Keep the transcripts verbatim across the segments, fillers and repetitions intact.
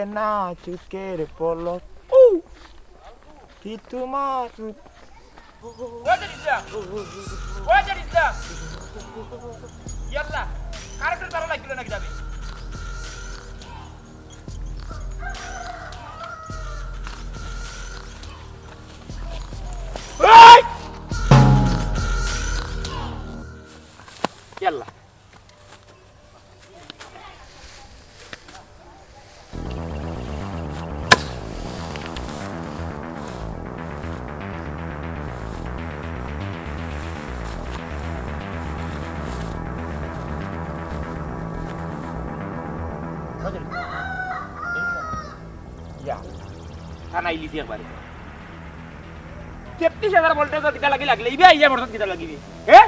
না চোখের পলক। ও! কি তোমার? ওই যে ইসলাম! ওই যে ইসলাম! ইয়াল্লা, কারেন্টের তারও লাগলো নাকি যাবে? ওই! ইয়াল্লা। ইয়া, টানাই লিছি একবারে। তেত্রিশ হাজার ভোল্টেজ কিতা লাগি লাগলে, ইবে আইয়া মোর কিতা লাগিবে? হে?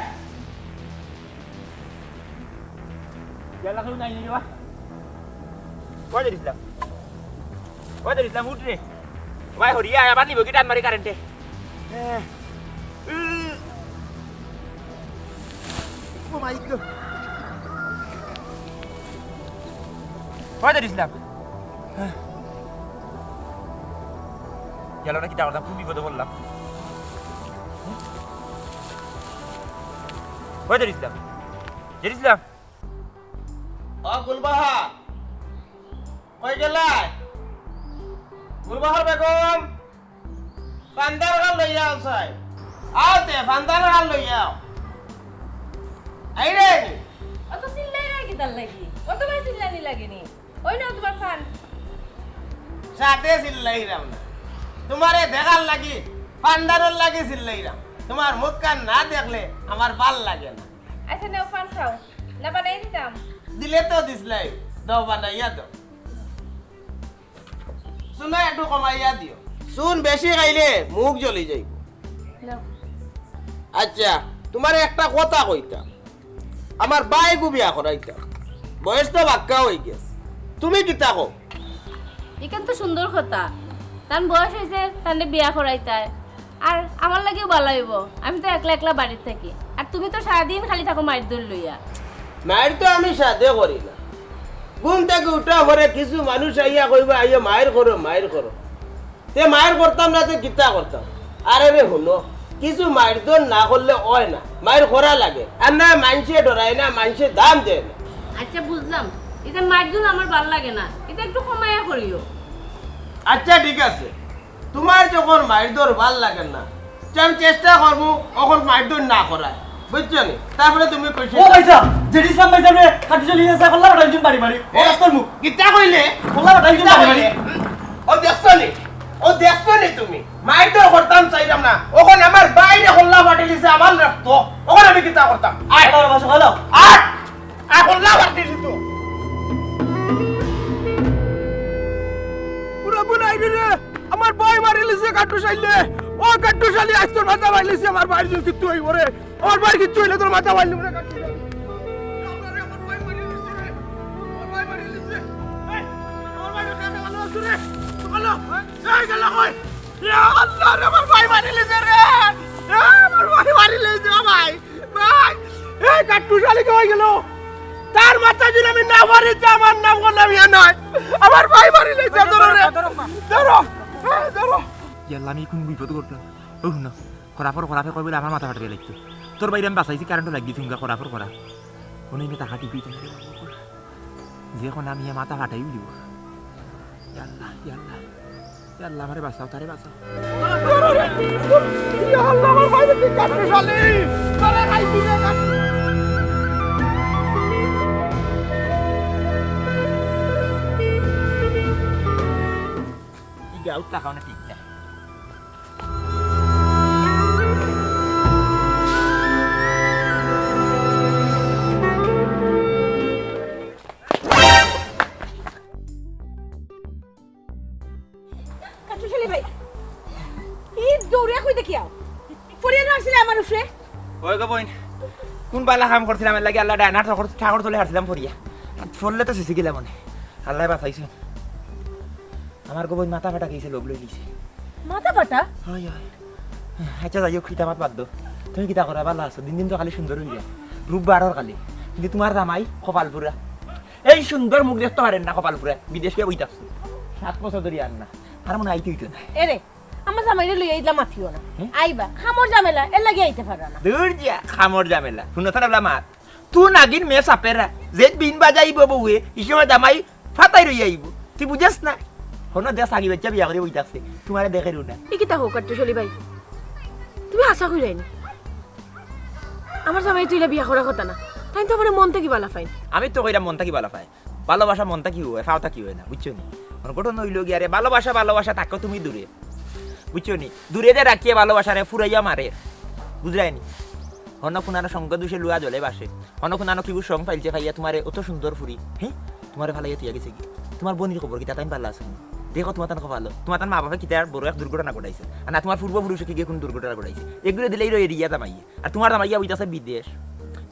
ইয়াল্লা, কেউ নাই নি রে বা? কই যাইছিলাম? কই যাইছিলাম? উঠ রে। ভাই, হরিয়া, আবার নিব কি টান মারি কারেন্টে? হে। উ। Oh my God। কই যাইছিলাম? গেল না কিতা করতাম, কোন বিপদে পড়লাম। কই যাইছিলাম? যাইছিলাম। ও গুলবাহার, কই গেলায়? গুলবাহার বেগম, ফান্দার গাল লইয়া আও চাই। আও তে, ফান্দার গাল লইয়া আও। আই রে। অত চিল্লাই রে কিতার লাগি? অত ভাই চিল্লানি লাগেনি। ওই নাও তোমার ফান। সাথে চিল্লাইরাম না। তোমারে দেখার লাগি, ফান্দারর লাগি চিল্লাইরাম। তোমার মুখখান না দেখলে আমার ভাল লাগে না। আচ্ছা, নেও ফান খাও। না বানাই দিতাম? দিলে তো দিছলাই। দাও বানাইয়া দাও। চুন একটু কমাইয়া দিও। চুন বেশি খাইলে মুখ জ্বলি যাইব। নাও। আচ্ছা, তোমারে একটা কথা কইতাম। আমার ভাইগু বিয়া করাইতাম। বয়স তো বাক্কা অই গেছে। তুমি কিতা কও? ইখান তো সুন্দর কথা। তান বয়স অইছে, তানরে বিয়া করাইতায়। আর আমার লাগিও ভালা অইবো, আমি তো একলা একলা বাড়িত থাকি। আর তুমি তো সারাদিন খালি থাকো মাইর দর লইয়া। মাইর তো আমি সাদে করি না। ঘুম থাকি উঠা পরে কিছু মানুষ আইয়া কইবা, "আইয়া মাইর করো, মাইর করো।" তে মাইর করতাম না, তে কিতা করতাম? আরে রে হুনো, কিছু মাইর দর না করলে অয় না, মাইর করা লাগে। আর না মাইনষে ডরায় না, মাইনষে দাম দেয় না। আচ্ছা, বুঝলাম, ইতা মাইর দর আমার ভালা লাগে না, ইতা একটু কমাইয়া করিও। আচ্ছা, ঠিক আছে, তোমার যখন মাইর দর ভালা লাগে না, তে আমি চেষ্টা করমু অখন মাইর দর না করার, বুঝছো নি? তারপরে তুমি কইছো ও ভাইসাব, জেডি ইসলাম ভাইসাব রে, কাট্টুশালী আছে, কল্লা ফাটাই দিমু বাড়ি বাড়ি। ও এ? রাস্তার মুখ। কিতা কইলে? কল্লা ফাটাই দিমু কিতা বাড়ি বাড়ি। কইলে? ও দেখছো নি? ও দেখছো নি তুমি? মাইর দর করতাম চাইলাম না। অখন আমার ভাইরে কল্লা ফাটাইলিছে আমার রক্ত। অখন আমি কিতা করতাম? আয়। হ্যালো, বাসু, হ্যালো। আয়। আয়, কল্লা ফাটাইলি তো। পুরা বুড়াই রে, আমার ভাই মারিলিছে কাট্টুশালীয়ে। ও কাট্টুশালী, আইজ তোর মাথা ফাটাইলিছে, আমার ভাইর যদি কিচ্ছু অইবো রে। আমার ভাইর কিচ্ছু অইলে তোর মাথা ফাটাইলিমু রে কাট্টুশালী। আমার ভাই মারিলিছে রে। আমার ভাই মারিলিছে। এই, আমার ভাই কাছে ভালো আছে রে। ভালো। এই গেল কই? ইয়া আল্লাহ রে, আমার ভাই মারিলিছে রে। এ, আমার ভাই মারিলিছে, ও ভাই। ভাই, এই কাট্টুশালী কই গেল? তার মাথা যদি আমি না মারি, তে আমার নাম করলাম ইয়া নয়। আমার ভাই মারিলিছে, ধরো রে। ধরো, ধরো, ধরো। ধরো। ইয়া আল্লাহ, আমি কোন বিপদ করলাম? ও না, খরাফর খরাফে কই বলে আমার মাথা ফাটাই লাগতো। তোর ভাইরে আমি বাঁচাইছি, কারেন্টও লাগি দিছি, হুঙ্গা খরাফর খরা। ওনে আমি টাকা টিপি তোমার যে কোনো আমি মাথা ফাটাই দিব। ইয়া আল্লাহ, ইয়া আল্লাহ। ইয়া আল্লাহ, আমারে বাঁচাও, তারে বাঁচাও। ইয়া আল্লাহ, আমার ভাইরে তুই কাট্টুশালী। তোরে খাইছি রে, কাট্টু-, এই গাউত টাকা অনেক ঠিক না। কাট্টুশালী ভাই, ই দৌড়িয়া কই দেখিয়াও? পড়িয়া না আসলে আমার উপরে? ওই গো বইন, কোন বালা কাম করছিলাম, এর লাগি আল্লাহ ডাইনার ঠাকর, ঠাকর তলে হারছিলাম পড়িয়া। পড়লে তো শেষে গেলাম মনে। আল্লাহ বাঁচাইছে। আমার গো বইন মাথা ফাটা গেছে, লোক লই গেছে। মাথা ফাটা? হয়, হয়। আচ্ছা, যাই হোক, ইতা মাত বাদ দেও। তুমি কিতা করা, বালা আছো? দিন দিন তো খালি সুন্দর অই যায়। রূপ বাড়র খালি। কিন্তু তোমার জামাই কপাল পুরা। এই সুন্দর মুখ দেখতে পারেন না, কপাল পুরা। বিদেশ গিয়া বই থাকছে। সাত বছর ধরি আর না। আর মনে আইতে অইতো না। এরে, আমার জামাইরে লইয়া ইলা মাতিও না। হুম? আইবা, কামর ঝামেলা, এরলাগি আইতে পাররা না। দূর যা, কামর ঝামেলা। হুনো তো না, বলা মাত। তুই নাগিন মেয়ে সাপেরা, যে বিন বাজাইব বউয়ে, ই সময় জামাই ফাতাই রইয়া আইব। তুই বুঝস না? হুনো দেখ, সাগি বাচ্চা বিয়া করি বই থাকছে, তুমারে দেখেরও না। ই কিতা কও কাট্টুশালী ভাই? তুমি হাছা কইরায় নি? আমার জামাই তো ইলা বিয়া করার কথা না। তাইন তো আমারে মন থাকি বালা পাইন। আমি তো কইরা মন থাকি বালা পাই। ভালোবাসা মন থাকি অয়, পাও থাকি অয় না, বুঝছো নি? মানে ঘটনা অইলো গিয়া রে, ভালোবাসা, ভালোবাসা থাকো তুমি দূরে, বুঝছো নি? দূরে যে রাখিয়া ভালোবাসারে ফুরাইয়া মারে, বুঝরায় নি? হনো কুনানো সঙ্গ দুষে লুয়া জলে ভাসে, হনো কুনানো কিগু সং পাইলছে পাইয়া তুমারে অত সুন্দর ফুরি, হে? তুমারে ফালাইয়া থইয়া গেছে গি? তুমার বইনর খবর কিতা, তাইন ভালা আছে নি? দেখো তুমার তান কপালো, তুমার তান মা বাপে কিতা বড় এক দুর্ঘটনা ঘটাইছে, আর না তুমার পূর্বপুরুষে কিগু কুন দুর্ঘটনা ঘটাইছে, এগুরে দিলেই রয়ে দিয়া জামাইয়ে। আর তুমার জামাইয়া বইতাছে বিদেশ।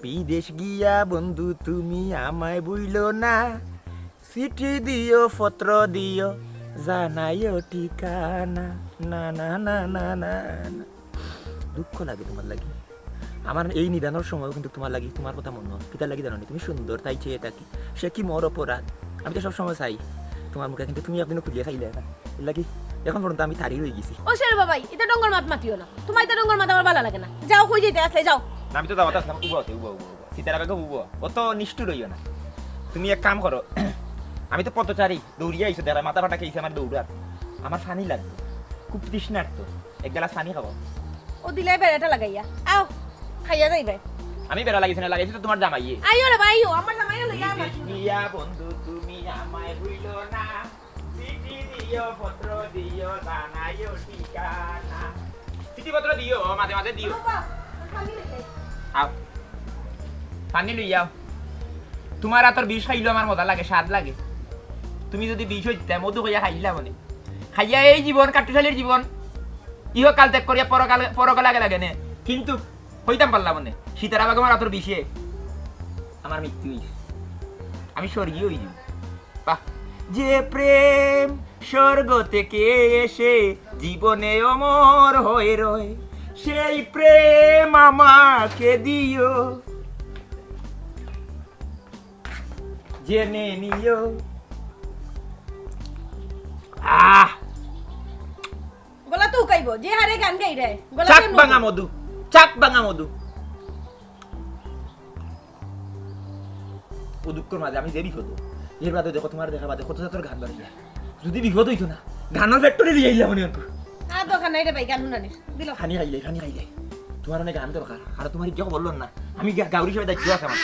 বিদেশ গিয়া বন্ধু তুমি আমায় ভুইলো না, চিঠি দিও, পত্র দিও, জানাইও ঠিকানা। না, না, না, না, না, না। দুঃখ লাগে তুমার লাগি। আমার এই নিদানর সময়ও কিন্তু তুমার লাগি, তুমার কথা মনো অয়। কিতার লাগি জানো নি? তুমি সুন্দর, তাই চেয়ে থাকি। সে কি মোর অপরাধ? আমি তো সব সময় চাই তুমার মুখে, কিন্তু তুমি একদিনও খুলিয়া চাইলায় না। এর লাগি এখন পর্যন্ত আমি তারই রই গেছি। ও শের বাবাই, ইতা ঢঙ্গর মাত মাতিও না। তুমার ইতা ঢঙ্গর মাত আমার ভালা লাগে না। যাও, কই যাইতে আছলায়, যাও। না, আমি তো দাওয়াত আছলাম। উবা হতে, উবা, উবা, উবা। সিতারা বেগম উবা। অত নিষ্ঠুর অইও না। তুমি এক কাম করো। আমি তো পথচারী, দৌড়িয়া আইছো, দেখরায় মাথা ফাটা খেয়েছে আমার দৌড়ার। আমার পানি লাগবে। খুব তৃষ্ণার্ত। এক গ্লাস পানি খাও। ও দিলায় বেড়াটা লাগাইয়া। আও, খাইয়া যাইবায়। আমি বেড়া লাগাইছি না, লাগাইছি তো তুমার জামাইয়ে। আইও রে ভাই, আইও, আমার জামাইরে লইয়া আমার বিদেশ গিয়া বন্ধু তুমি আমায় ভুইলো না। চিঠি দিও, পত্র দিও, জানাইও ঠিকানা। চিঠি পত্র দিও, মাঝে মাঝে দিও। বাবা, পানি রেখে। আও। পানি লই আও। তুমার আতর বিষ খাইলে আমার মজা লাগে, স্বাদ লাগে। তুমি যদি বিষ অইতা, মধু খাইয়া খাইলা মানে। খাইয়া এই জীবন, কাট্টুশালীর জীবন, ইহকাল ত্যাগ করিয়া পরকাল, পরকাল আগে লাগে নে। কিন্তু কইতাম পারলাম নে, সিতারা বেগমর আতর বিষে আমার মৃত্যু অইছে। আমি স্বর্গীয় অই যাই। বাহ। যে প্রেম স্বর্গ থেকে এসে জীবনে অমর হয়ে রয়, সেই প্রেম আমাকে দিও, জেনে নিও। আহ! গলা তো উকাইবো, যে হারে গান গাইরায়, গলা চাক তো ভাঙা মধু, চাক ভাঙা মধু। ও দুঃখর মাঝে আমি যে বিপদ, এর বাদে দেখো তুমার দেখা বাদে কত জাতর গান বাড়িয়া। যদি বিপদ অইতো না, গানর factory লইয়া আইলাম মনে অইতো। আর দরকার নাই রে ভাই, গান হুনানির। দিল। পানি খাইলে, পানি খাইলে। তুমার অনেক গান দরকার। আর তুমার ইজ্জত বললো না। আমি গা-, গাউরি হিসেবে দায়িত্ব আছে আমার।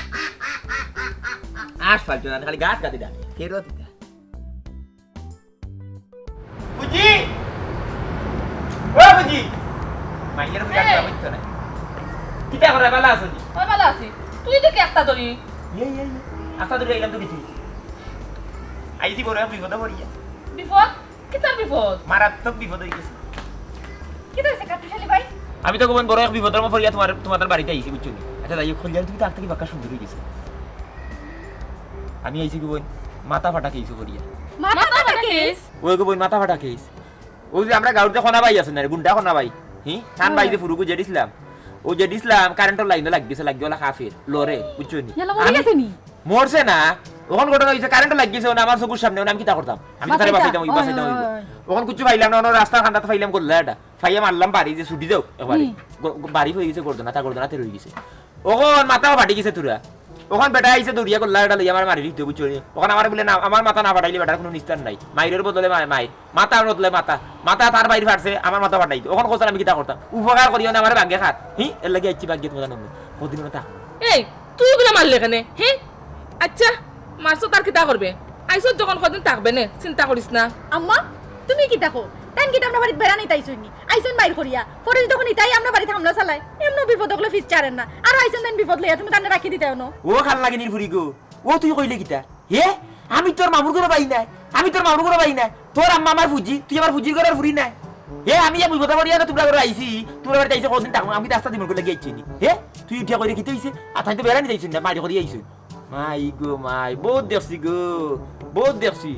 আস ফালতু গান, খালি গাছ গাতে ডাকে। কেরো দিতা। বুঝি? ও বুঝি? মাইয়ের বুঝা এই। করা হইতো না। কিতা করে, ভালা আছো নি? ওই ভালা আছি। তুই দেখি একটা ধরি। ইয়ে, ইয়ে, ইয়ে। আস্তা ধরে আইলাম তো কিছু। আইছি বড় এক বিপদে পড়িয়া। বিপদ? কিতার বিপদ? মারাত্মক বিপদ হয়ে গেছে। কিতা হইছে কাট্টুশালী ভাই? আমি তো গোবন বড় এক বিপদর মধ্যে পড়িয়া তুমার, তুমার বাড়িত আইছি, বুঝছো নি? আচ্ছা, যাই হোক, কইলাম তুমি তো আগ থাকি বাক্কা সুন্দর হয়ে গেছো। আমি আইছি গোবন মাথা ফাটা কেইছো করিয়া। মাথা ফাটা কেইস? ওই গোবন মাথা ফাটা কেইস। ওই যে আমরা গাউর যে খনা ভাই আছে না রে, গুন্ডা খনা ভাই। হি? তান ভাই যে ফুরুগু জেড ইসলাম। ও জেড ইসলাম কারেন্টর লাইনো লাগি গেছে, লাগি ওলা কাফের। লরে, বুঝছো নি? ইয়ালা মরি আমি গেছে নি? মরছে না। অখন ঘটনা হইছে, কারেন্ট লাগি গেছে, অনে আমার চকুর সামনে, অনে আমি কিতা করতাম? আমি তো তারে বাঁচাইতাম, বাঁচাইতাম, ওই, ওই, বাঁচাইতাম, ওই। ওই। অখন কিচ্ছু পাইলাম না, অনে রাস্তার কান্দাত পাইলাম গল্লা এটা। ফাইয়া মারলাম বাড়ি যে ছুটি যাও একবারে। হুম। গ-, গ-, বাড়ি হয়ে গেছে গর্দনা, তা গর্দনাতে রয়ে গেছে। অখন মাথাও ফাটি গেছে তুরা। অখন বেটা আইছে দৌড়িয়া গল্লা এটা লইয়া আমার মারি দিতে, বুঝছো নি? অখন আমার বলে না, আমার মাথা না ফাটাইলে বেটার কোনো নিস্তার নাই। মাইরের বদলে মা-, মাইর। মাথা বদলে মাথা। মাথা তার বাইরে ফাটছে, আমার মাথা ফাটাই দিও। অখন কোথায় আমি কিতা করতাম? উপকার করিও না, আমার ভাগ্যে খাত। হি? এর লাগি আইছি ভাগ্যে তোমার জন্য। কদিন অনে থাক। এই, তুই ওগুলা মারলে কেনে? হি? আচ্ছা, মারছো তার কিতা করবে? আইসত যখন কদিন থাকবে নে, চিন্তা করিস না। আম্মা, তুমি কিতা কও? তাইন কিতা আমরা বাড়িত বেড়া নিতে আইছইন নি? আইছইন বাইর করিয়া। পরে যদি তখন ইতাই আমরা বাড়িত হামলা চালায়, এমনও বিপদ অকলে ফিস ছাড়েন না। আর আইছইন তাইন বিপদ লইয়া, তুমি তানরে রাখি দিতায় অনো। ও খাল লাগে নির্ভুরি গো। ও তুই কইলে কিতা? হে? আমি তোর মামুর ঘরো ভাই নায়। আমি তোর মামুর ঘরো ভাই নায়। তোর আম্মা আমার ফুজি, তুই আমার ফুজির ঘরর ফুরি নায়। হে, আমি এক বিপদে পড়িয়া না তোমরা ঘরো আইছি, তোমরা বাড়িত আইছি কদিন থাকমু, আমি রাস্তা দিমু লাগি আইছি নি। হে? তুই উঠিয়া কইরে কিতা হইছে? আর তাই তো বেড়া নিতে আইছইন না, মারি করিয়া আইছইন। মাই গো মাই, বহুত দেখছি গো, বহুত দেখছি।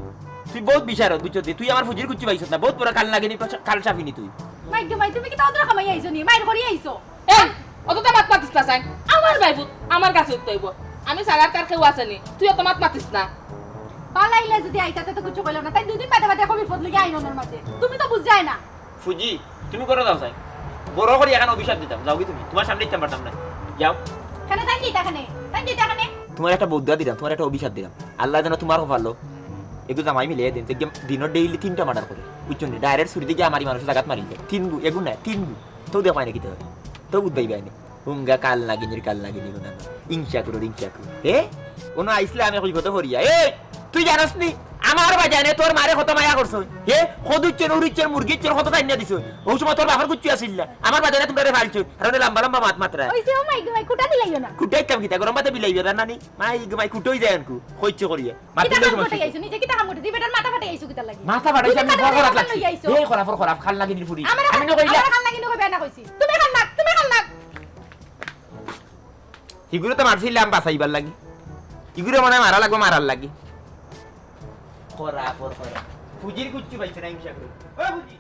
তুই বহুত বিশারদ, বুঝছো তে? তুই আমার ফুজির কুচ্ছু পাইছস না, বহুত বড় কাল নাগিনি, কাল সাপিনি তুই। মাই গো মাই, তুমি কিতা অতরা কামাই আইছো নি? মাইর করি আইছো? এই, অতটা মাত মাতিস না, সাইন। আমার ভাইপুত, আমার কাছে উঠতে হইব। আমি ছাড়া আর কার কেউ আছে নি? তুই অত মাত মাতিস না। বালাইলে যদি আইতাতে তো কিছু কইলাম না, তাই দুদিন বাদে বাদে কবি ফদলিকে আইন ওনার মাঝে। তুমি তো বুঝায় না। ফুজি, তুমি করো যাও চাই। বড় করি এখন অভিশাপ দিতাম, যাওগি তুমি। তুমার সামনে দিতাম পারতাম না। যাও। কেনে তাই দিতা কেনে? তাই দিতা কেনে? তুমার একটা বদদোয়া দিলাম, তুমার একটা অভিশাপ দিলাম। আল্লায় যেন তুমার কপালো এগু জামাই মিলে দেইন, যে দিনর ডেইলি তিনটা মার্ডার করে। বুঝছো নি? ডাইরেক্ট ছুরি দিয়া মারি মানুষ জাগাত মারি দেয়। তিন গু, এগু না, তিন গু। তো দেখো না কিতা অয়। তো বুঝবাই বাইনি। হুঙ্গা কাল নাগিনীর কাল নাগিনী গুনা। ইংসা করো, ইংসা করো। এ? ওনো আইসলে আমি কই কত করিয়া। এ! তুই জানোস নি? আমার বাজানে তোর মারে কত মায়া করছইন। এ? খদুচ্ছন, উড়িচ্ছন, মুরগিচ্ছন কত টাইনা দিছইন। অউ সময় তোর বাপর কুচ্ছু আছিল না। আমার বাজানে তুমরারে ফালছইন। আর অনে লম্বা লম্বা মাত মাতরা। ওই যে, ও মাই গো মাই, কুটা দিলাইও না। কুটাইতাম কিতা? গরম ভাতে বিলাইবে রান্না নি? মাই গো মাই, কুটই যায় আনকু। কইছে করিয়া। মাতিলে কিতা কাম সমস্যা করতে কি? আইছো? নিজে কিতা কাম করতে? তুই বেটার মাথা ফাটাই আইছো কিতা লাগি? মাথা ফাটাইছে, আমি বড় করাত লাগছি। এই খরাফর খরাফ, খাল নাগিনীর ফুরি। আমার আমি না কইলা। আমার খাল নাগিনী কইবে না কইছি। তুমি খাল নাগ, তুমি খাল নাগ। হিগুরে তো মারছিলাম বাঁচাইবার লাগি। হিগুরে মনে হয় মারা লাগবো, মারার লাগি। খরাফর খরাফ। ফুজির কুচ্ছু পাইছে না, হিংসা করে। ও ফুজি।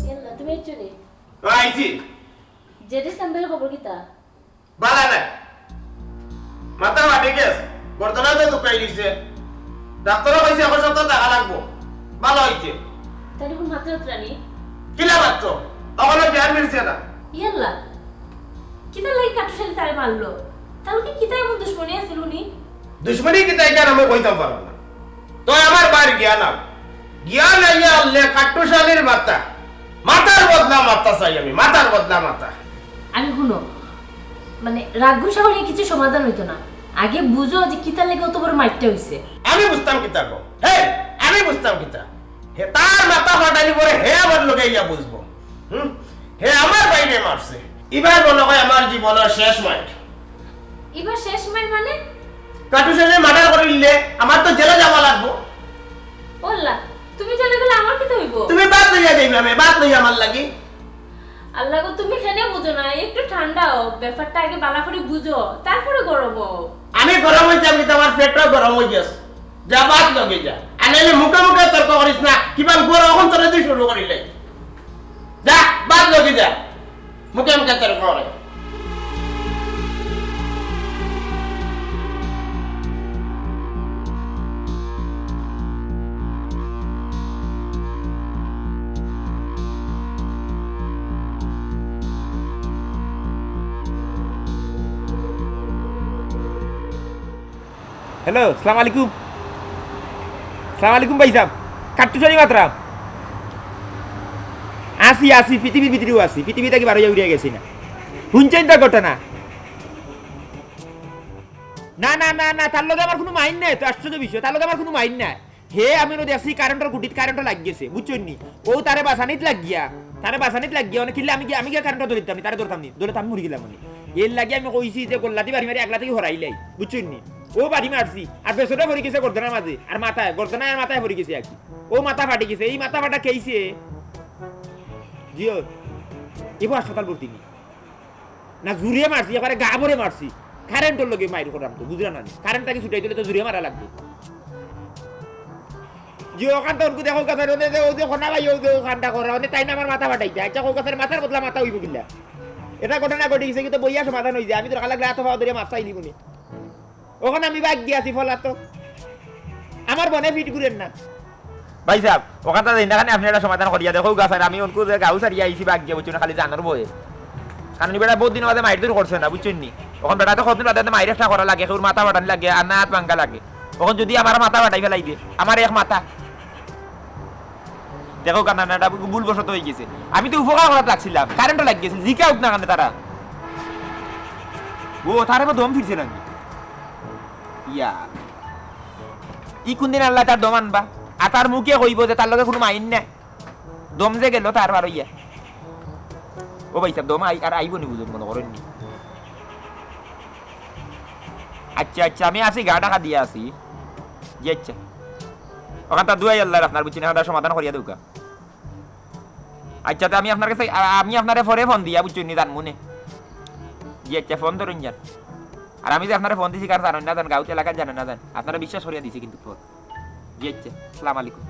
ইয়াল্লা, তুমি আইছো নি? ও, আইছি। জেডি সাম্বের খবর কিতা? বালা নাই। মাথা ফাটি গেছে। গর্দনা তো দুখাই গেছে। ডাক্তরে কইছে এক সপ্তাহ থাকা লাগবো। বালা অইছে। তাইলে অখন মাতরা উতরা নি? কিলা মাতরা? অখনো জ্ঞান মিলছে না। ইয়াল্লা, কিতার লাগি কাট্টুশ আলী তারে মারলো? তার লগে কিতা এমন দুশমনি আছিল হুনি? দুশমনি কিতা ইখান আমি কইতাম পারতাম না। তো আমার ভাইর গিয়া না। গিয়া না ইয়া আল্লে কাট্টুশ আলীর মাথা। মাথার বদলা মাথা চাই আমি, মাথার বদলা মাথা। আরে হুনো, মানে রাগ গুসা করিয়া কিছু সমাধান অইতো না। আগে বুঝো যে কিতার লাগি অত বড় মাইরটা অইছে। আমি বুঝতাম কিতা গো? হে, আমি বুঝতাম কিতা? হে তার মাথা ফাটানি পরে হে আমার লগে ইয়া বুঝবো। হুম? হে আমার ভাইরে মারছে। ইবার মনে হয় আমার জীবনর শেষ মাইর। ইবার শেষ মাইর মানে? কাট্টুশ আলীরে মার্ডার করিলে আমার তো জেলে যাওয়া লাগবো। ওল্লা, তুমি জেলে গেলে আমার কিতা অইবো? তুমি ভাত লইয়া যাইবে, আমি ভাত লইয়া আমার লাগি। আল্লাহ গো, তুমি কেনে বুঝো না? একটু ঠান্ডা অও, ব্যাপারটা আগে বালা করি বুঝো, তারপরে গরম অও। আমি গরম অইছি, আমি তো আমার পেটটাও গরম অই গেছে। যা ভাত লগে যা, আর নাইলে মুখে মুখে তর্ক করিস না, কিবা গরম অখন তোরে দি শুরু করিলে। যা, ভাত লগে যা। মুখে মুখে তর্ক করে। হ্যালো, সালাম আলাইকুম। সালাম আলাইকুম ভাইসাব। কাট্টুশ আলী মাতরাম। আছি, আছি, পৃথিবীর ভিতরেউ আছি। পৃথিবী থাকি বার অইয়া উড়িয়া গেছি না। হুনছইন তো ঘটনা? না, না, না, না, তার লগে আমার কুনু মাইর নাই তো, আশ্চর্য বিষয়, তার লগে আমার কুনু মাইর নাই। হে, আমি অনো দেখছি কারেন্টর খুঁটিত কারেন্ট লাগি গেছে, বুঝছইন নি? অউ তারে বাঁচানিত লাগিয়া, তারে বাঁচানিত লাগিয়া, অনে কিলা আমি গিয়া, আমি গিয়া কারেন্ট ধরিতাম নি, তারে ধরতাম নি, ধরলে তো আমি মরি গেলাম অনে। এরলাগি আমি কইছি যে গল্লাটি বাড়ি মারি একলা থাকি হরাইলাই, বুঝছইন নি? অউ বাড়ি মারছি, আর পেছনে পড়ি গেছে গর্দনার মাঝে, আর মাথায়, গর্দনায় আর মাথায় পড়ি গেছে আর কি। অউ মাথা ফাটি গেছে, ই মাথা ফাটা খেইছে। জিও, ইবো হাসপাতাল ভর্তি নি। না জুরে মারছি, একবারে গা ভরে মারছি। কারেন্টর লগে মাইর করাম তো, বুঝরা না নি? কারেন্ট থাকি ছুটাইতে অইলে তো জুরে মারা লাগবো। জি, অখান তো অনকু দেখো কথা, অউ যে, অউ যে কনা ভাই, অউ যে অখানটা করা, অনে তাইন আমার মাথা ফাটাইতা। আচ্ছা, কও কথা, মাথার বদলা মাথা অইবো কিলা? এটা ঘটনা ঘটি গেছে, কিন্তু বইয়া সমাধান অই যায়। আমি দরকার লাগলে আতো পাও ধরিয়া মাফ চাইলিমুনে। অখন আমি ভাগি আছি ফলাতো। আমার বনে ফিট ঘুরের না। ভাইসাব, অখানতা যাইন না, খালি আপনে একটা সমাধান করিয়া দেউক্কা, গা ছাইর, আমি অনকু যে গাউ ছাড়িয়া আইছি ভাগিয়া, বুঝছইন নি, খালি জানর ভয়ে। কারণ ই বেটায় বউত দিন বাদে মাইর-ধইর করছে না, বুঝছইন নি? অখন বেটায় তো কতদিন বাদে মাইর একটা করা লাগে, কেউর মাথা ফাটানি লাগে, আর না আত ভাঙ্গা লাগে। অখন যুদি আমার মাথা ফাটাই ফালাই দে, আমার এক মাথা। দেউক্কা না, না, এটা ভুলবশত অই গেছে। আমি তো উপকার করাত লাগছিলাম, কারেন্টও লাগি গেছে, জিকাউক না কেনে তারা। ও, তার আবার দম ফিরছে নাকি? ইয়া। ই কুনদিন আল্লায় তার দম আনবা? আর তার মুখে কইবো যে তার লগে কুনু মাইর নাই। দম যে গেল তার বার অইয়া। ও ভাইসাব, দম আই-, আর আইবো নি বুঝুন মনে করইন নি। আচ্ছা, আচ্ছা, আমি আছি, গা ঢাকা দিয়া আছি। জি, আচ্ছা। অখানতা দুয়াই আল্লার আপনার, বুঝছইন নি, অখানতা সমাধান করিয়া দেউক্কা। আচ্ছা, তে আমি আপনার কাছে, আ-, আমি আপনারে পরে ফোন দিয়া, বুঝছইন নি, জানমুনে। জি, আচ্ছা, ফোন ধরইন যান। আর আমি যে আপনারে ফোন দিছি, কার জানইন না যান, গাউত এলাকাত জানইন না যান। আপনারে বিশ্বাস করিয়া দিছি কিন্তু ফোন। জি, আচ্ছা, আসসালামু আলাইকুম।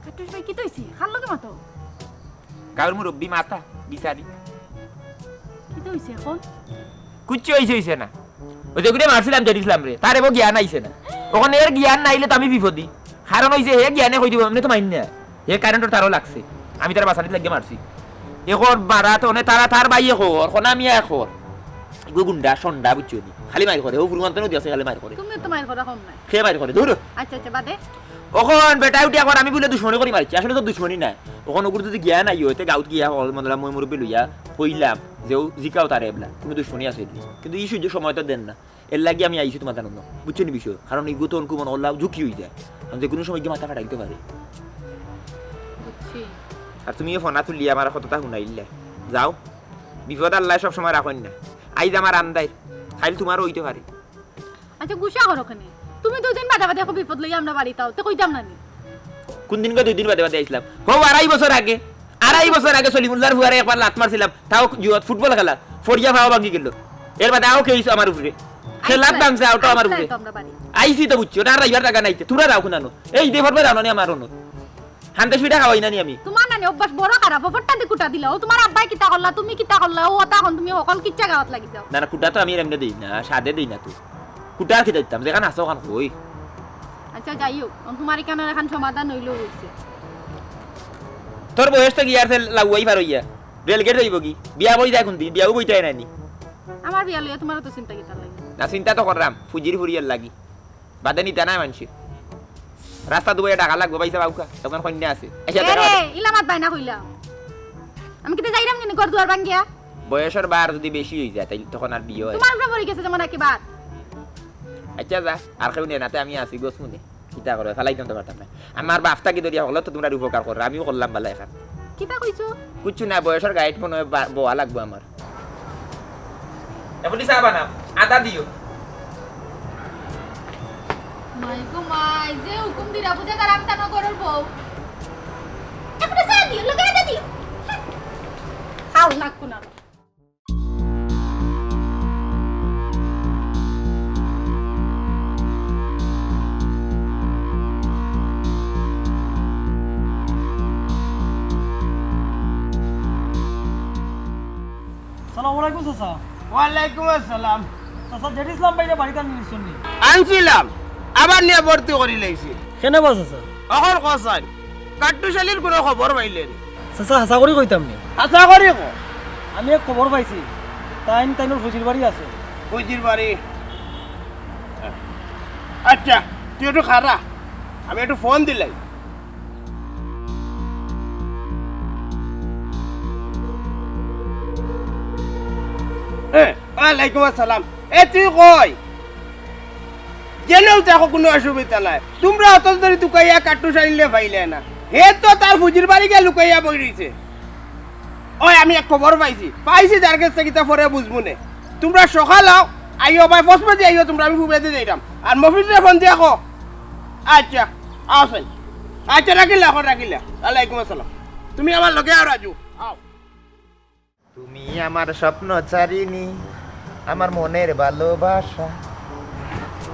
কাট্টুশ ভাই, কিতা অইছে? কার লগে মাতো? গাউর মুরব্বি মাতা, বিচারি। কিতা অইছে অখন? কুচ্ছু অইছে, অইছে না। ওই যে গুরে মারছিলাম, জেড ইসলাম রে, তার এবার জ্ঞান আইছে না। অখন এর জ্ঞান নাইলে তো আমি বিপদি। কারণ ওই যে হে জ্ঞানে কই দিব, এমনে তো মাইর না। হে কারেন্টর তারও লাগছে, আমি তার বাসানিত লাগিয়া মারছি। এখন বারাত অনে তারা তার ভাই এখন, কোন আমি এখন। ইগু গুন্ডা, সন্ডা, বুঝছো নি? খালি মাইর করে, ও ফুরু আনতে নদী আছে, খালি মাইর করে। তুমিও তো মাইর করা কম নাই। কে মাইর করে? ধুর। আচ্ছা, আচ্ছা, বাদে। অখন বেটা উঠিয়া কর, আমি বুলে দুশমনি করি মারছি, আসলে তো দুশমনি নাই। অখন ওগুর যদি জ্ঞান আইও, এতে গাউত গিয়া হল, মনে হয় মই মুরব্বি লইয়া কইলাম যে ও জিকাও তারে এবলা, কুনু দুশমনি আছে এর। কিন্তু ই সুযোগ সময় তো দেন না। এর লাগি আমি আইছি তুমার জানো না, বুঝছো নি বিষয়? কারণ ইগু তো অনকু মনে করলাম ঝুঁকি অই যায়, আমি যে কুনু সময় গিয়া মাথা ফাটাইতে পারি। বুঝছি। আর তুমি এ ফোনা তুলিয়া আমার কথাটা হুনাইলে যাও, বিপদ আল্লায় সব সময় রাখইন না। আইজ আমার আন্দাইর, কাইল তুমারও অইতে পারে। আচ্ছা, গুসা করো কেনে? তুমি দুই দিন বাদে বাদে এক বিপদ লইয়া আমরা বাড়িত আও, তে কইতাম না নি? কুন দিন গো দুই দিন বাদে বাদে আইছলাম? হো, আড়াই বছর আগে, আড়াই বছর আগে সলিমুল্লাহর ফুয়ারে একবার লাত মারছিলাম, তাও জুয়াত ফুটবল খেলা, ফড়িয়া পাও ভাঙ্গি গেল। এর বাদে আও কেইস আমার উপরে, খেলাত আইছলাই, ভাঙছে আউটাও আমার আইছলাই উপরে। তো আমরা বাড়ি। আইছি তো বুঝছি, ওটা আর রাইবার জাগা নাইতে, তুমরা যাও কুনানো, এই দে ফটবে যাও না নি আমার অনু। হানতে সুইটা খাওয়াই না নি আমি। তুমার নানি অভ্যাস বড় খারাপ, ও ফট্টা দি কুটা দিলা। ও তুমার আব্বায় কিতা করলা, তুমি কিতা করলা, ও অতা অখন তুমি হকল কিচ্ছা গাওয়াত লাগি যাও। না, না, কুটা তো আমি এমনে দেই না, সাদে দেই না তো। কুটা আর কিতা দিতাম, যেখান আছে ওখান কই। আচ্ছা, যাই হোক, অন তুমার ইখানর এখান সমাধান অইলেও অইছে। তোর বয়স তো গিয়ার সে লাউয়াই পার অইয়া। রেলগেট যাইব কি? বিয়া বই যায় কুনদিন? বিয়াও বইতায় নানি। আমার বিয়া লইয়া তুমার অত চিন্তা কিতার লাগি? না, চিন্তা তো কররাম, ফুজির ফুরিয়ার লাগি। বাদে নিতা নায় মানষে। রাস্তা দুবাইয়া ডাকা লাগবো, পয়সা পাউকা। তখন কন্যা আছে। এসে এ দেখা রে, হবে। ইলা মাত বায়না কইলা। আমি কিতা যাইরাম কেনে ঘর দুয়ার ভাঙ্গিয়া? বয়সর বার যদি বেশি অই যায়, তাইলে তখন আর বিয়া অয়। তুমার উপরে পড়ি গেছে যেমন একেবার। আচ্ছা যা, আর কেউ নেই না, তে আমি আছি, গোস মুনে। কিতা করো, ফালাই দিতাম তো পারতাম না। আমার বাপটা কি ধরিয়া হকলর তো তুমরার উপকার করো, আমিও করলাম বালা এখান। কিতা কইছো? কুচ্ছু না, বয়সর গাইড মনে হয় বা-, বওয়া লাগবো আমার। এখন চা বানাও, আদা দিও। মাই গো মাই, যে হুকুম দিরা বুঝা তার আমতা নগরর বউ। একটা চা দিও, লগে আদা দিও। খাও না কুনা। সালামু আলাইকুম চাচা। ওয়ালাইকুম আসসালাম। চাচা, জেড ইসলাম ভাইরে বাড়িত আনি নিছইন নি? আনছিলাম, আবার নিয়া ভর্তি করি লাইছি। কেনে বা চাচা? অখন কছাইন, কাট্টুশ আলীর কুনু খবর পাইলে নি? চাচা, হাছা করি কইতাম নি? হাছা করি ক। আমি এক খবর পাইছি, তাইন, তাইনর ফুজির বাড়ি আছে। ফুজির বাড়ি? আচ্ছা, তুই একটু খাড়া, আমি একটু ফোন দিলাই। হ্যাঁ, ওয়ালাইকুম আসসালাম। এ, তুই কই? যেনেও থাকো, কুনু অসুবিধা নাই। তুমরা অত ধরি তুকাইয়া কাট্টুশ আলীরে পাইলে না। হে তো তার ফুজির বাড়ি গিয়া লুকাইয়া বই রইছে। ওই, আমি এক খবর পাইছি। পাইছি যার গেছ থাকি, তা পরে বুঝমুনে। তুমরা সকাল আও, আইও ভাই, পাঁচ বাজে আইও তুমরা, আমি ফুবেদি যাইরাম। আর মফিজরে ফোন দিয়া কও। আচ্ছা, আও চাই। আচ্ছা, রাখিলা, অখন রাখিলা। ওয়ালাইকুম আসসালাম। তুমি আমার লগে আও, রাজু। আও। তুমি আমার স্বপ্ন চারিণী, আমার মনের ভালোবাসা।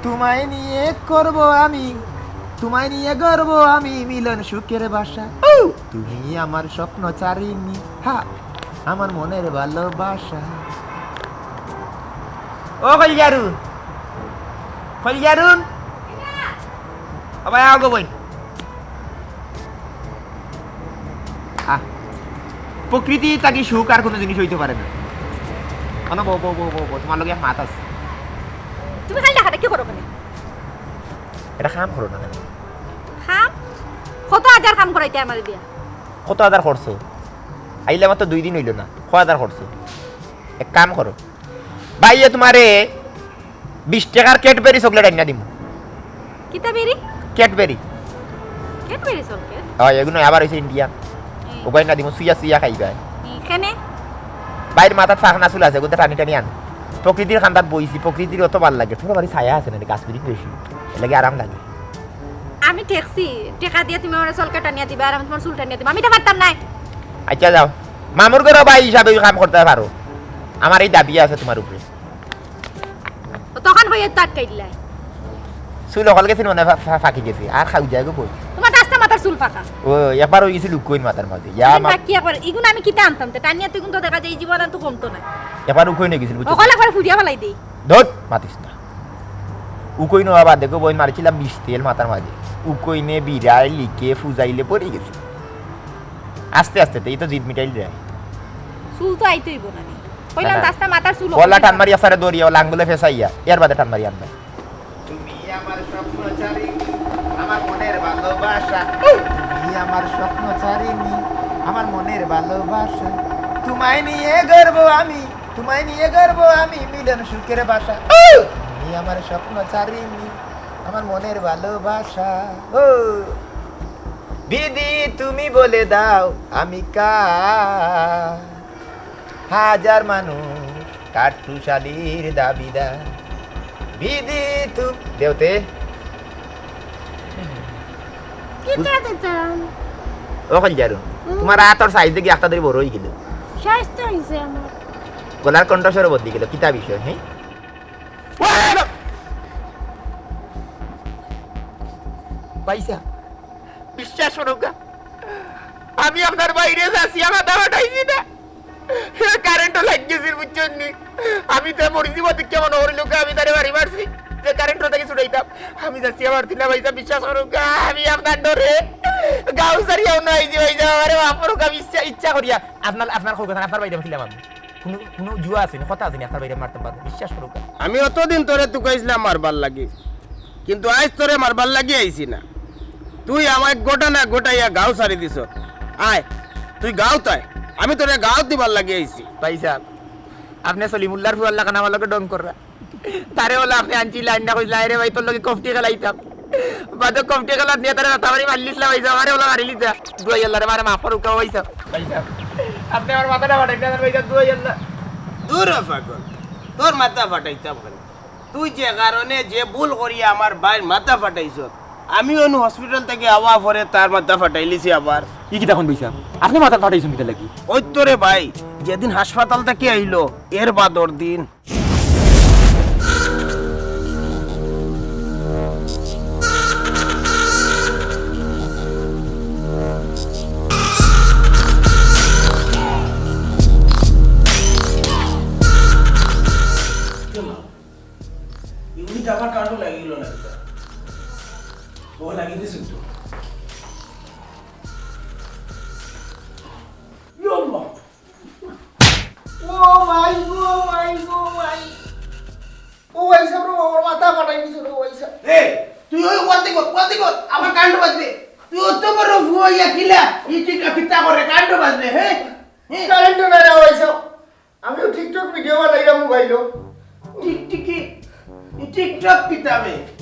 তোমায় নিয়ে করব আমি, তোমায় নিয়ে গড়ব আমি মিলন সুখের বাসা। ও! তুমি আমার স্বপ্ন চারিণী, হা, আমার মনের ভালোবাসা। ও কলিজারুন, কলিজারুন। ও ভাই, আও গো বইন। আহ, প্রকৃতি থাকি সুখ আর কুনু জিনিস অইতে পারে না। অনো বও, বও, বও, বও, বও, তুমার লগে এক মাত আছে। তুমি খালি ডাকাডাকি করো কেনে? এটা কাম করো না কেনে? কাম? কত হাজার কাম করাইতে আমারে দিয়া? কত হাজার করছো? আইলে মাত্র দুই দিন অইলো না, কয় হাজার করছো? এক কাম করো, ভাইয়ে তুমারে বিশ টেকার ক্যাডবেরি চকলেট আনিয়া দিমু। কিতা বেরি? ক্যাডবেরি। Cadbury chocolate? অয়, এগুন আবার অইছে ইন্ডিয়ান। হুম। ওগুন আনিয়া দিমু, চুইয়া চুইয়া খাইবায়। হুম, কেনে? ভাইর মাথাত ফাকনা চুল আছে, ওগুতা টানি টানি আনো। প্রকৃতির কান্দাত বইছি, প্রকৃতির অত ভালা লাগে। তুমার বাড়ি ছায়া আছে না, গাছ বিরিখ বেশি, এর লাগি আরাম লাগে। আমি ঠেকছি, টেকা দিয়া তুমি আমারে চুল কাটানিয়া দিবা, আর আমি তুমার চুল টানিয়া দিবা, আমি ইতা পারতাম নায়। আচ্ছা যাও, মামুর ঘরর ভাই হিসাবে অউ কাম করতায় পারো, আমার এই দাবি আছে তুমার উপরে। ও তখন কইয়া তো আটকাই দিলাই। চুল অকল গেছে নি, মনে হয় ফা-, ফা-, ফাকি গেছে, আর খাউ যায় গো কই। তুমার রাস্তা মাথার চুল ফাঁকা। ও, এবার অই গেছিল উকইন মাথার মাঝে। ইয়া, ইগুন মা- বাকি একবার, ইগুন আমি কিতা আনতাম? তে টানিয়া তো ইগুন তো দেখা যায় এই জীবন আর তো কমতো না। এবার উকইন অই গেছিল, বুঝছো? হকল একবার ফুরিয়া ফালাই দেই। ধুর, মাতিস না। উকইন বাবা দেখো, বইন মারছিলাম বিষ তেল মাথার মাঝে। উকইনে বিড়াই লিকে ফুজাইলে পড়ি গেছে। আস্তে আস্তে তো, এই তো জিদ মিটাইল রে। চুল তো আইতে অইব না নি। কইলাম না, না। আস্তে মাথার চুল পলা উকইন টান মারি আসারে দরিয়া, লাঙ্গুলে ফেসাইয়া, এর বাদে টান মারি আনবে। তুমি আমার স্বপ্ন চারিণী, আমার মনের ভালোবাসা। তুমি আমার স্বপ্ন চারিণী, আমার মনের ভালোবাসা। তোমায় নিয়ে গর্ব আমি, তোমায় নিয়ে গর্ব আমি, মিলন সুখের ভাষা। তুমি আমার স্বপ্ন চারিণী, আমার মনের ভালোবাসা। ও বিধি, তুমি বলে দাও আমি কার। হাজার মানুষ কাট্টুশালীর দাবিদার। বিধি তুমি দেওতে। কিতা দিতাম? ও কইল যারু, হুম। তোমার আতর সাইজ দেখি একটা ধরে বড় অই গেল। স্বাস্থ্য হইছে আমার। গলার কণ্ঠস্বর বদলি গেল, কিতা বিষয়, হ্যাঁ? পয়সা। বিশ্বাস করুক্কা, আমি আপনার বাইরে যাচ্ছি, আমার দাম উঠাইছি না। কারেন্টও লাগ গেছিল, বুঝছইন নি? আমি তো মরি জীবন দেখে মনে করিল, আমি তারে বাড়ি মারছি, যে কারেন্ট থেকে ছুটাইতাম। আমি যাচ্ছি আমার দিনা ভাইসাব, বিশ্বাস করুক্কা, আমি আপনার ডরে গাঁও ছাড়িয়া অন্য আইছি ভাইসাব, আমারে মাফ করুক্কা, ইচ্ছা, ইচ্ছা করিয়া। আপনার, আপনার কৌকা, আপনার বাইরে আমি ছিলাম আমি। কোনো, কোনো জুয়া আছে নি, কথা আছে নি, আপনার বাইরে মারতাম পারবো, বিশ্বাস করুক্কা। আমি অতদিন তোরে তুকাইছিলাম মারবার লাগি, কিন্তু আইজ তোরে মারবার লাগি আইছি না। তুই আমায় ঘটনা ঘটাইয়া গাঁও ছাড়ি দিছ। আয়, তুই গাঁওত আয়, আমি তোরে গাঁওত দিবার লাগি আইছি। ভাইসাব, আপনে সলিমুল্লার ফুয়ার লাখান আমার লগে ঢং কররা। তারে বলে আপনে আনছি লাইন না কইছিলা, "আরে ভাই, তোর লগে কফটি খেলাইতাম।" বাদে কফটি খেলাত নিয়া তারে মাথা মারি মারলিছলা ভাইসাব, আমারে বলে মারিলিতা। দুয়াই আল্লাহ রে, মারে মাফ করুক্কা ভাইসাব। ভাইসাব, আপনে আমার মাথাটা ফাটাইন না ভাইসাব, দুয়াই আল্লাহ। দূর হ পাগল, তোর মাথা ফাটাইতাম কেনে? তুই যে কারণে যে ভুল করিয়া আমার ভাইর মাথা ফাটাইছস, আমি অনু হসপিটাল থাকি আওয়া পরে তার মাথা ফাটাইলিছি আবার। ই কিতা কইন ভাইসাব? আপনে মাথা ফাটাইছইন কিতা লাগি? ওই তো রে ভাই, যেদিন হাসপাতাল থাকি আইলো, এর বাদর দিন। ইগুলি তো আমার কাণ্ডো লাগি গেল না কিতা? ও লাগি দিছে তো। ইয়ো আল্লাহ। ও মাই গো, মাই গো, মাই। ও ভাইসাব রে, আমার মাথা ফাটাই দিছে রে, ভাইসাব। এ, তুই ওই ওয়ান্তি কর, ওয়ান্তি কর, আমার কাণ্ড বাজবে। তুই অত বড় ফুয়া ইয়া কিলা, ই কিতা কিতা করে, কাণ্ড বাজবে, হ্যাঁ? হ্যাঁ? কারেন্ট নাই রে, ভাইসাব। আমিও TikTok ভিডিও বানাইরাম মোবাইলো। টিকটিকি, ই TikTok কিতা বে?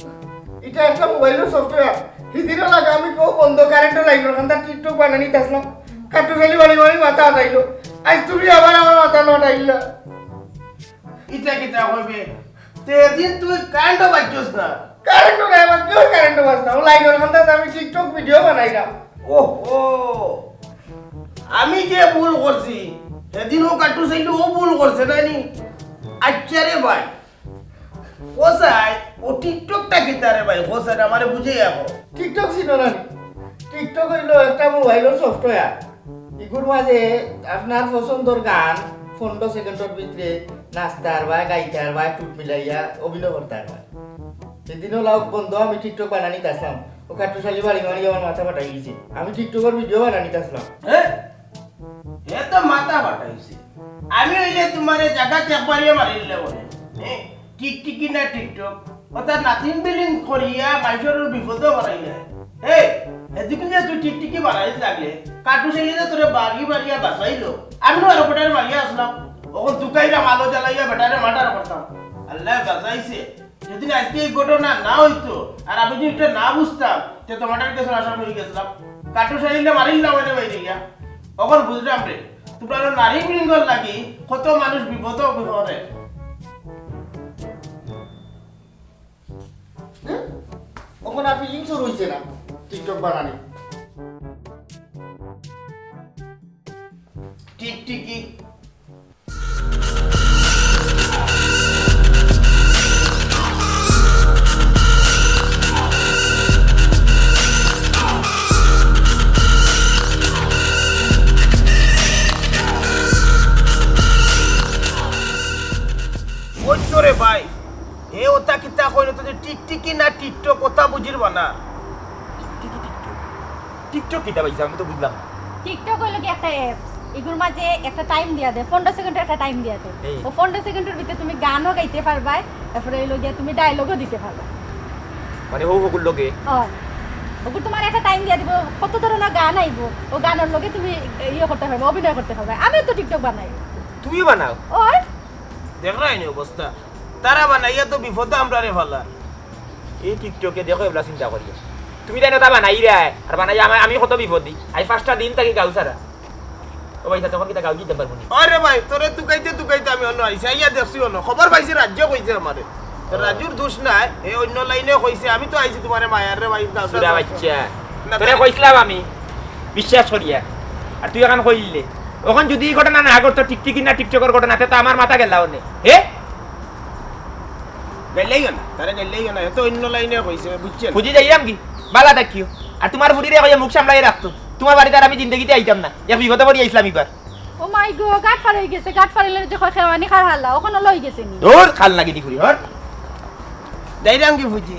ইটা একটা মোবাইলর সফটওয়্যার। হিদিনও লাগা আমি কও বন্ধ, কারেন্টর লাইনর কান্দা TikTok বানানিত আসলাম। কাট্টুশালী বাড়ি বাড়ি মাথা ফাটাইলো। আইজ তুমি আবার আমার মাথা ফাটাইলা। ইটা কিতা কইবে? তে এদিন তুই কারেন্টও বাজছস না। কারেন্টও নাই, আমার কিয় কারেন্টও বাজ না? ও লাইনর কান্দাত আমি TikTok ভিডিও বানাইরাম। ওহো, আমি যে ভুল করছি, সেদিন ও কাট্টুশালী ও ভুল করছে না নি? আচ্ছা রে ভাই, ও চাই, ও TikTokটা কিতা রে ভাই? ও চাই, আমারে বুঝাইয়া কও। TikTok চিনো না নি? TikTok অইলো একটা মোবাইলর সফটওয়্যার। ইগুর মাঝে আপনার পছন্দর গান পনেরো সেকেন্ডর ভিতরে নাচতা পারবা, গাইতা পারবা, টুট মিলাইয়া অভিনয় করতা পারবা। সেদিনও লাউক বন্ধ, আমি TikTok বানানিত আসলাম। ও কাট্টুশালী বাড়ি মারি আমার মাথা ফাটাই দিছে। আমি TikTokর ভিডিও বানানিত আসলাম। হ্যাঁ? এ তো মাথা ফাটাইছে। আমি অইলে তোমারে জাগাত একবারে মারিলে বলে। হ্যাঁ? টিকটিকি না TikTok? ওটা নাথিং বিলিং করিয়া মানুষর বিপদে করাইয়া। এই, এদিকে যে তুই টিকটিকি বানাইতে লাগলে, কাট্টুশালী যে তোরে বাড়ি বাড়িয়া বাঁচাইলো, আমি তো আর বেটারে মারিয়া আসলাম। অখন তুকাইরা মালো জ্বালাইয়া বেটারে মার্ডার করতাম। আল্লাহ বাঁচাইছে। যদি আজকে এই ঘটনা না হইতো, আর আমি যদি এটা না বুঝতাম, তে তোমার কাছে আসামি হয়ে গেছিলাম। কাট্টুশালীরে মারিলাম এনে বাইরে গিয়া। অখন বুঝলাম রে, তোমরা নারী বৃন্দর লাগি কত মানুষ বিপদ বিপদে। হ্যাঁ? অখন আর ফিলিংস রইছে না TikTok বানানি। টিকটিকি। টিকটক কথা বুঝির বানা। টিকটক কিতা ভাই, আমি তো বুঝলাম না। টিকটক অইলো কি একটা অ্যাপস, ইগুর মাঝে একটা টাইম দিয়া দেয়, পনেরো সেকেন্ডর একটা টাইম দিয়া দেয়। ও পনেরো সেকেন্ডর ভিতরে তুমি গানও গাইতে পারবায়, তারপরে অইলো গিয়া তুমি ডায়লগও দিতে পারবায়। মানে হউ হগুর লগে? অয়। ওগুর তোমার একটা টাইম দিয়া দিব, কত ধরনের গান আইবো, ও গানর লগে তুমি ইয়ে করতে পারবে, অভিনয় করতে পারবে। আমিও তো টিকটক বানাই। তুমিও বানাও? অয়। দেখরায়নি অবস্থা, তারা বানাইয়া তো বিপদো আমরারে ফালার। এই টিকটকে দেখো এবলা চিন্তা করিয়া। তুমি তাইন ওটা বানাইরায়, আর বানাইয়া আমি কত বিপদি। আইজ পাঁচটা দিন থাকি গাউ ছাড়া। ও ভাই, তখন কিতা গাউ দিতাম পারবো নি? আরে ভাই, তোরে তুকাইতে তুকাইতে আমি অনো আইছি, আইয়া দেখছি অনো। খবর পাইছি রাজু কইছে আমারে। ও। রাজুর দোষ নাই, এ অন্য লাইনে কইছে, আমি তো আইছি তোমারে মায়ার রে ভাই, গাউটা সুরা বাচ্চা। না, তোরে তাই কইছিলাম আমি, বিশ্বাস করিয়া। আর তুই অখন কইলে। অখন যদি ই ঘটনা না ঘটতো, টিকটিকি না টিকটকর ঘটনা, তে তো আমার মাথা গেলা অনে। হে? গাইলাইও না, তারে গাইলাইও না, এ তো অন্য লাইনে কইছে, বুঝছেন? বুঝি যাইরাম কি? বালা থাকিও। আর তোমার ফুড়িরে কইয়া মুখ সামলাই রাখতো। তোমার বাড়িত আর আমি জিন্দেগিতে আইতাম না। এক বিপদো পড়ি আইছলাম ইবার। ও মাই গো, গাট ফার অই গেছে, গাট ফার অইলে যে কয় খেওয়ানি খার হালা, অখনো লই গেছে নি। ধুর, খাল নাগিনি ফুড়ি, হর। যাইরাম কি ফুজি?